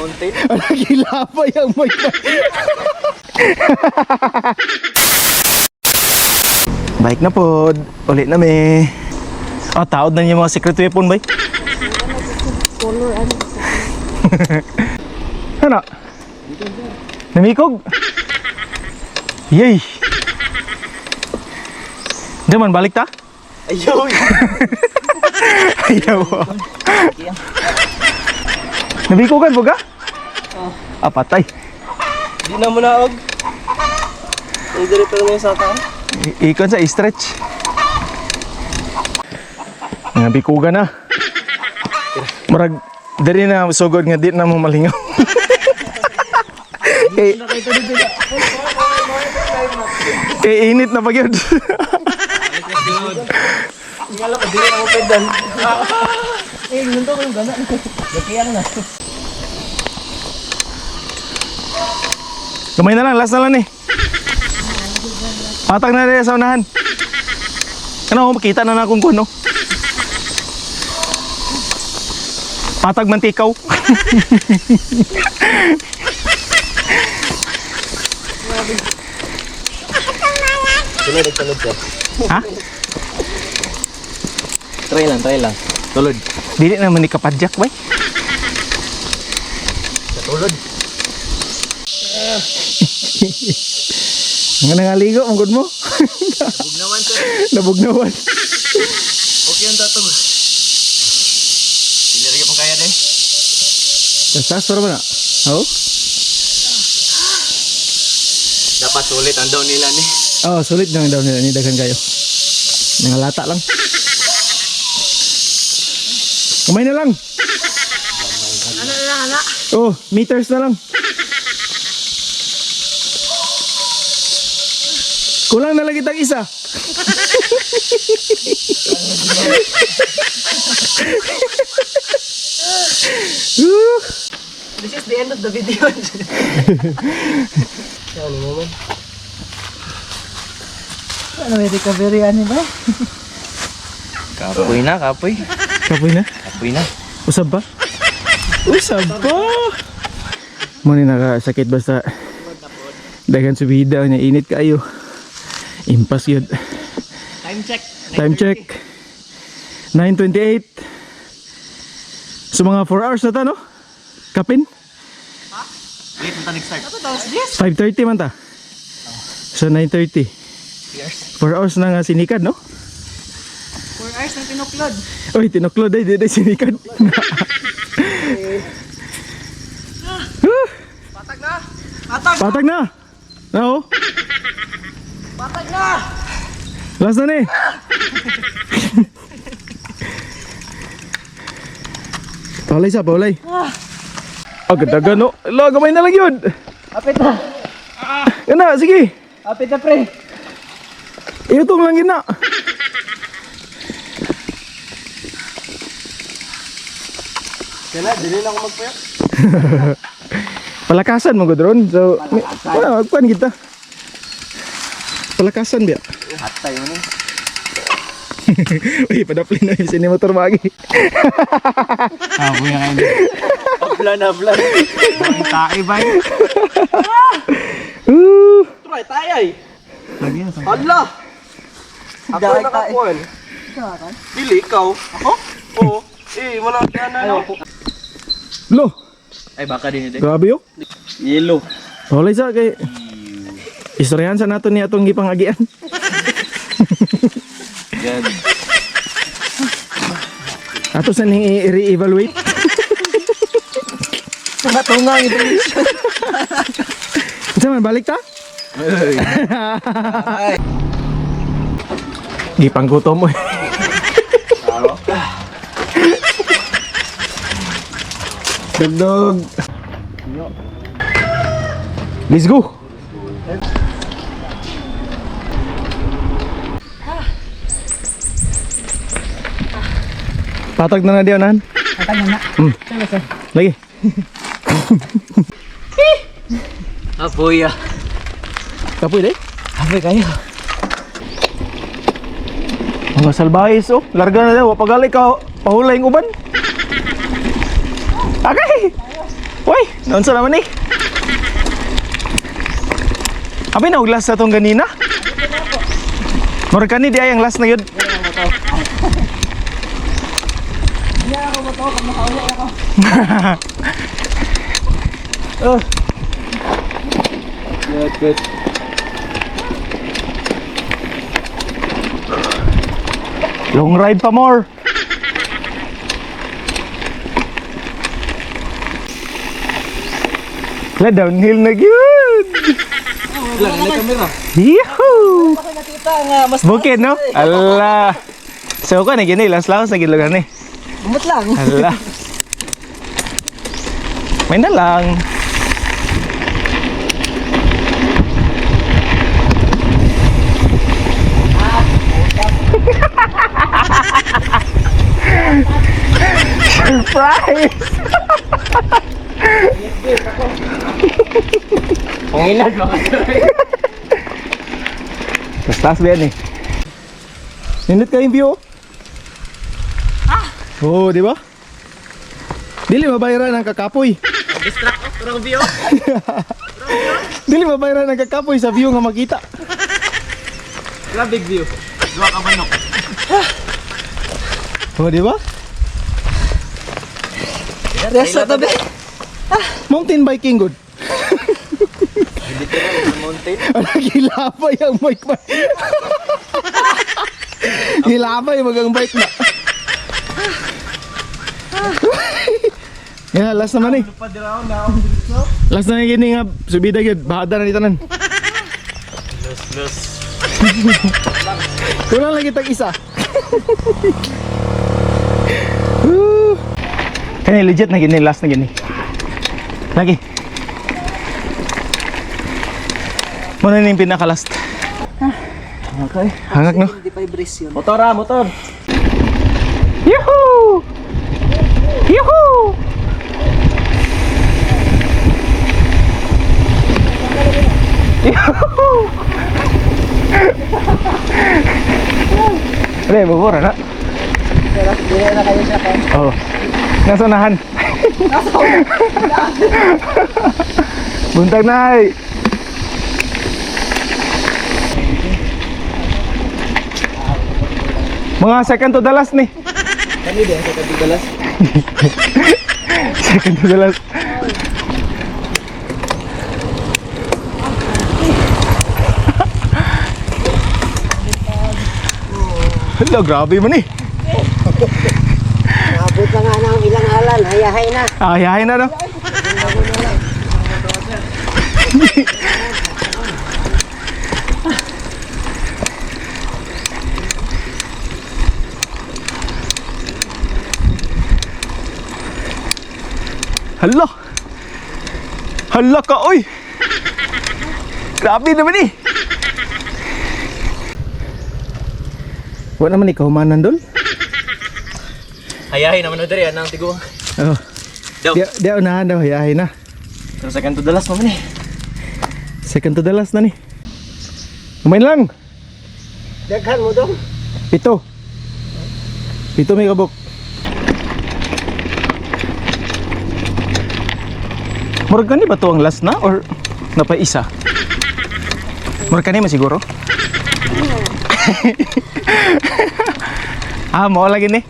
Mountain. Nagilapay ang may. Bike na po. Ulit na me. Ah, taod na niya mga secret weapon, bay. Color ano. Ano? Namikog? Yay! Di man, balik ta? Ayaw. Ayaw. Nabikogan po ka? Ah, patay. Di na mo na og. Ang diri pero mo sa ta. Ikon sa stretch. Nga bikugan na. Murag diri na sugod nga di na mo malingaw. Kay Kay init na pa gyud. Ingala ko diri ako pedan. Eh, ngunto ko yung gana. Gakiyang na. Kamay na lang, last na lang ni. Patag na rin sa unahan. Ano, makita na na akong kuno. Patag man tikaw. Sila nagtanod ka. Ha? Try lang, try lang. Tulod. Dili naman ni kapadyak, bay. Tulod. Nga nangaligo, ang good mo. Bugnawan sir. Nabugnawan. Okay ang tatog. Dili ra gyud kaya day. Tas para ba na? Oo? Dapat sulit ang daw nila ni. Oh, sulit na daw nila ni daghan kayo. Nangalata lang. Kamay na lang. Ano na lang, ala. Oh, meters na lang. Kulang na lang kitang isa. Woo! This is the end of the video. Ano mo man? Ano may recovery ani ba? Kapoy na, kapoy. Kapoy na? Kapoy na. Usab ba? Usab ba? Muna nakasakit basta daghan subida niya init kayo. Impas yun. Time check. Time check. 9:28. So mga 4 hours na ta, no? Kapin? Late na ta nag-start. 5:30 man ta. So 9:30. Years. 4 hours na nga sinikad, no? 4 hours na tinuklod. Uy, tinuklod ay, di ay sinikad. Patag na. Patag. Patag na! No? Patag na. Last na ni. Paulay sa, paulay. Ah, ganda no. Lo, gamay na lang yun. Apit na. Yan na, sige. Apit na pre. Iutong lang yun na. Kaya dili na ako magpayat. Palakasan mo ron. So, wala, magkuhan kita. Palakasan biya. Hatay mo ni. Uy, padapli na yung sinimotor magi. Kapoy na kayo. Abla na abla. Tae ba? Ooh. Try tayo ay. Hala. Ako na nakakuan. Dili ikaw. Ako? Oo. Eh, wala ka na no. Lo, Ay baka din ito. grabe yo. Yellow. Paulay sa kay istoryahan sa nato ni atong gipangagian. Yan. Ato sa ning i-re-evaluate. Tunga-tunga ang evaluation. Unsa man balik ta? Gipanggutom mo. Dugdog. Let's go. Patag na na diyan nan. Patag na na. Lagi. Apoy ah. Kapoy day. Apoy kayo. Mga salbahis oh. Larga na daw. Pagali ka. Pahulay ang uban. Okay. Uy, naunsa naman eh. Abi na og last na tong ganina. Murag kani di ay ang last na yun. Oh. Good, good. Long ride pa more. La downhill na gyud. Wala na kamera. Yahoo! Ako nakita nga mas Bukid no? Ala. So ko na gini last laos na gid lugar ni. Bumot lang. Ala. May na lang. Surprise! Pangilan ba Tapos taas ba yan eh? Nindot kayong view oh. Ah! Oo, di ba? Dili mabayaran ang kakapoy. Distract oh, kurang view. Dili mabayaran ang kakapoy sa view nga makita. Grabe big view. Duha ka manok. Oh, di ba? Rest sa tabi. Mountain biking good. Mountain. Ano, gilabay ang bike ba? Gilabay mag ang bike na. Yeah, last naman eh. Last na yung gini nga, subida gyud, bahada na ni tanan. Los, los. Kulang lagi tag isa. Woo. Kani legit na gini, last na gini. Lagi. Muna na yung pinaka last. Okay. Hangak no? 25 race yun. Motor ah, motor. Yuhu! Yuhu! Yuhu! Ano, bubura na. Pero hindi na kayo siya kan. Oh. Nasa unahan. Buntag na ay. Mga second to the last ni. Kani din sa kadigalas. Second to the last. Hala, grabe man eh. Abot na nga ng ilang alan, hayahay na. Ah, yahin na no. Hala. Hala ka oy. Grabe naman eh. Wala naman ikaw manan dol. Hayahay naman diri anang tigo. Oh. Daw. Di, di unahan daw, yahin na. Pero second to the last man eh. Second to the last na ni. Kumain lang. Daghan mo dong. 7. 7 may kabok. Murag kani ba to ang last na or napa isa? Murag kani man siguro. Ah, mo lagi ni.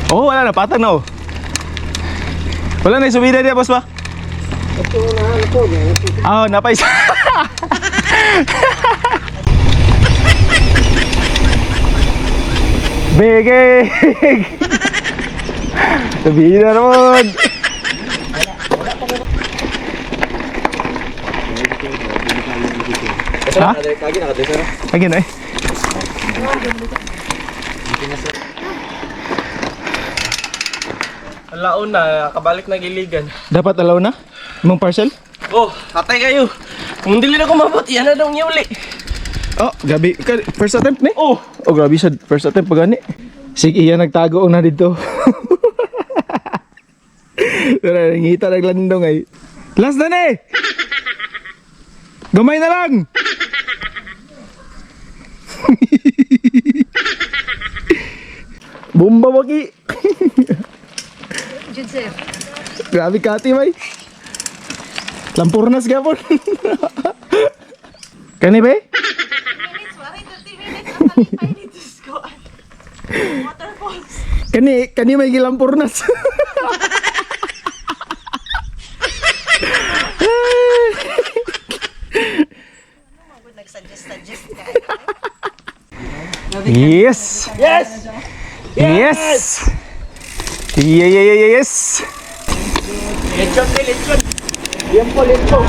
Oh, wala na patag na oh. Wala na subida diya, boss ba? Ito unahan ko. Ah, napa isa. Bigig! Sabihin na ron! Ha? Kagi na kadesera. Again eh. Laon na kabalik na giligan. Dapat alaw na? Imong parcel? Oh, hatay kayo. Kung dili na ko mabot, yan na daw niya uli. Oh, gabi. First attempt ni? Oh, Oh, grabe siya. First attempt pag gani. Sige, iya nagtago na dito. Pero nangita naglandong ay. Last na ni! Gamay na lang! Bomba wagi. Jud sir. Grabe kati bay. Lampurnas gapon. Kani bay? Minutes, wala 30 minutes ang kalipay ni Diyos ko. Waterfalls. Kani kani may gilampurnas. Nag-suggest, suggest ka. Yes. Yes! Yes. Yeah, yeah, yeah, yeah, yes. Lechon, te, lechon. Yan po, lechon.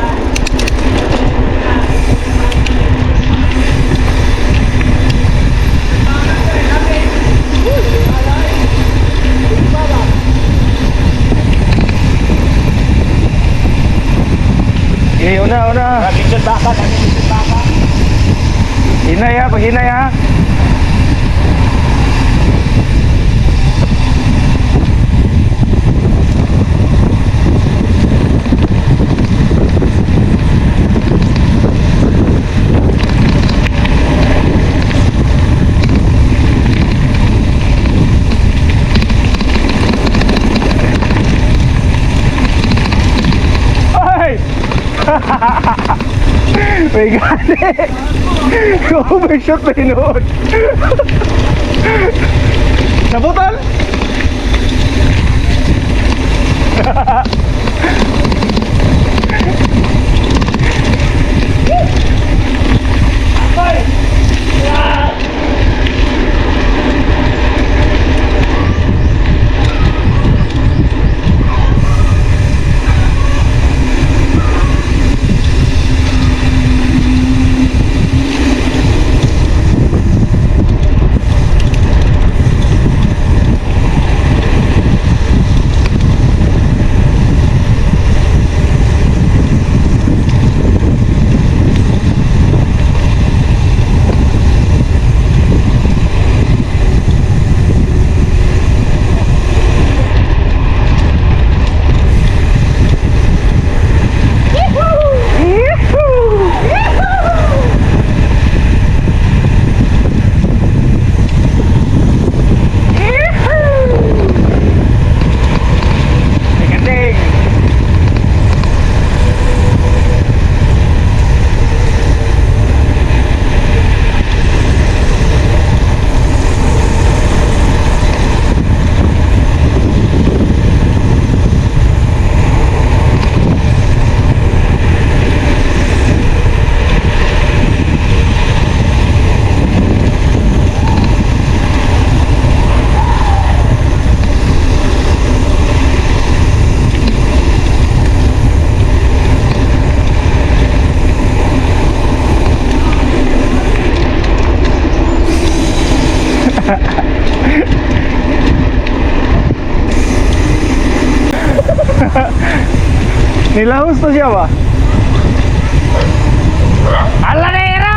Eh, una, una. Lechon baka, lechon baka. Hinay ha, paghinay ha. Ay! May gani! Overshot na hinuon. Nabutan! Ikating! Nilahos to siya ba? Ala na ero!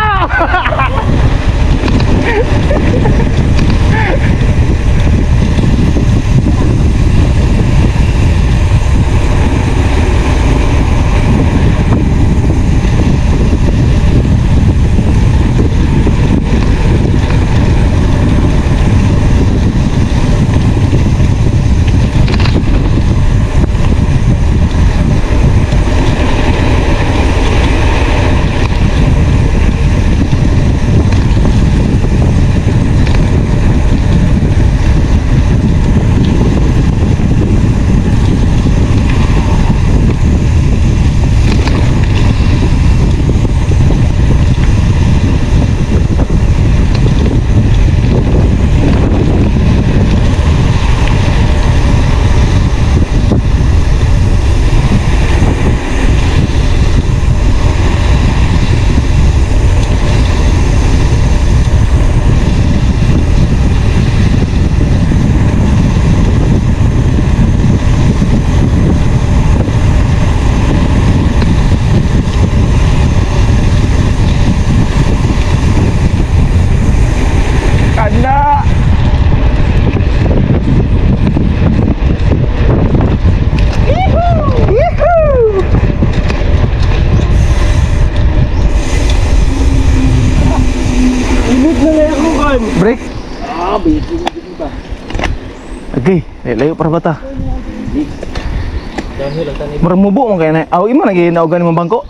Uy, layo para bata. Murag mubo mo kaya na. Aw, imo nagi naugan mo bangko.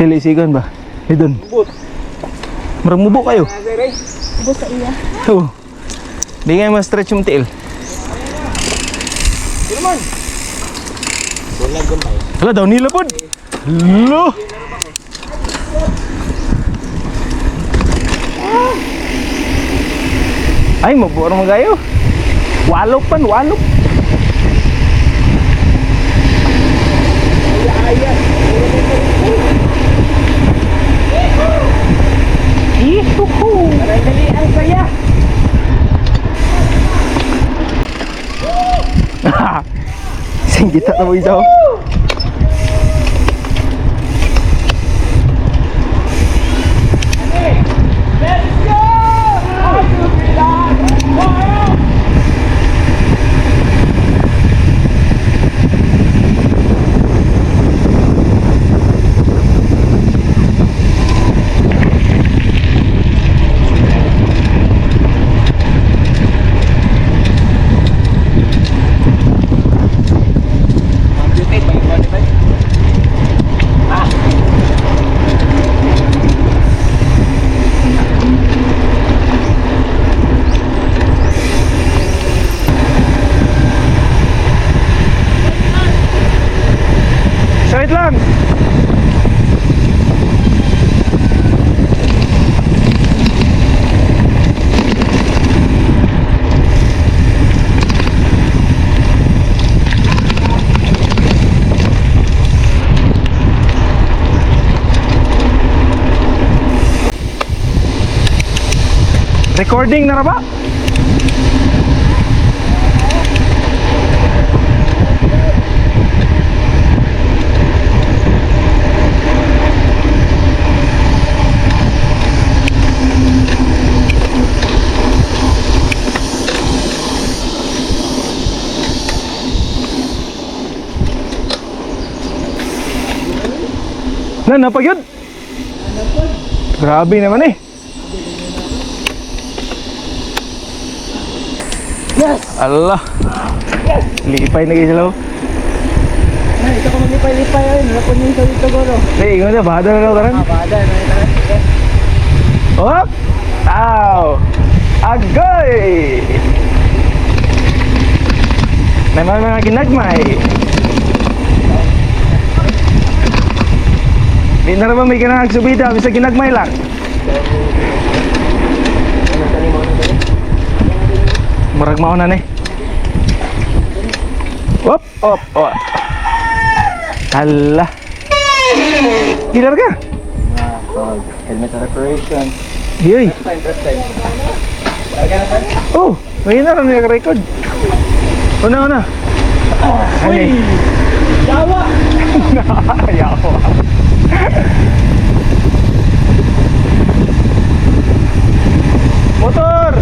Dili sigon ba? Idon. Murag mubo kayo. Ubos sa iya. Oh. Di nga ma-stretch yung tiil. Hala, daw nila pod. Lo. Ay, mabuo mo kayo. Walop pan, walop. Ihuhu. Dali ang saya. Isang kita na mo isa oh. Straight lang. Recording na ra ba? Na, napagyod. Grabe naman eh. Yes! Allah. Yes! Lipay na kayo sila. Oh. Ay, ito ko maglipay-lipay ay. Nalapon yung sa dito goro. Hey, ingon na, bahada na daw taran. Ah, bada. Tara. Op! Aw! Agoy! May mga ginagmay. Di na rin ba may kinahang subida, bisa ginagmay lang. Murag mao na ni. Op, op, op. Hala. Gilar ka. Helmet preparation. Yoy. Time, first time. Oh, may na rin record. Una, una. Ano? Yawa! Yawa. Motor!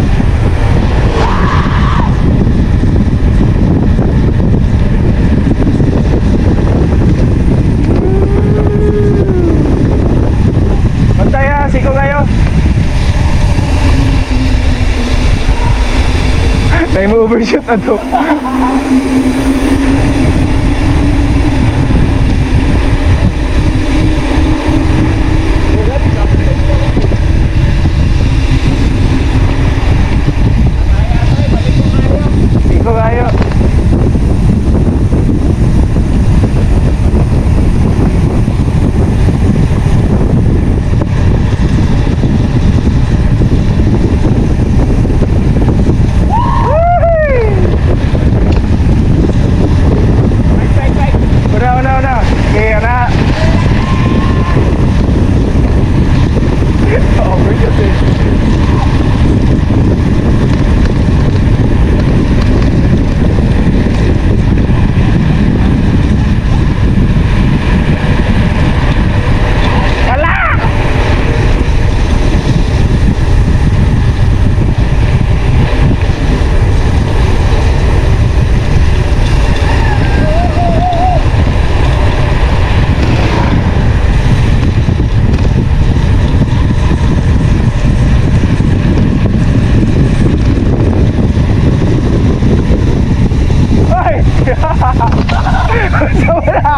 Bantay ha, siko kayo. Tayo mo overshoot na to. Siko kayo. Woohoo! Sa wala.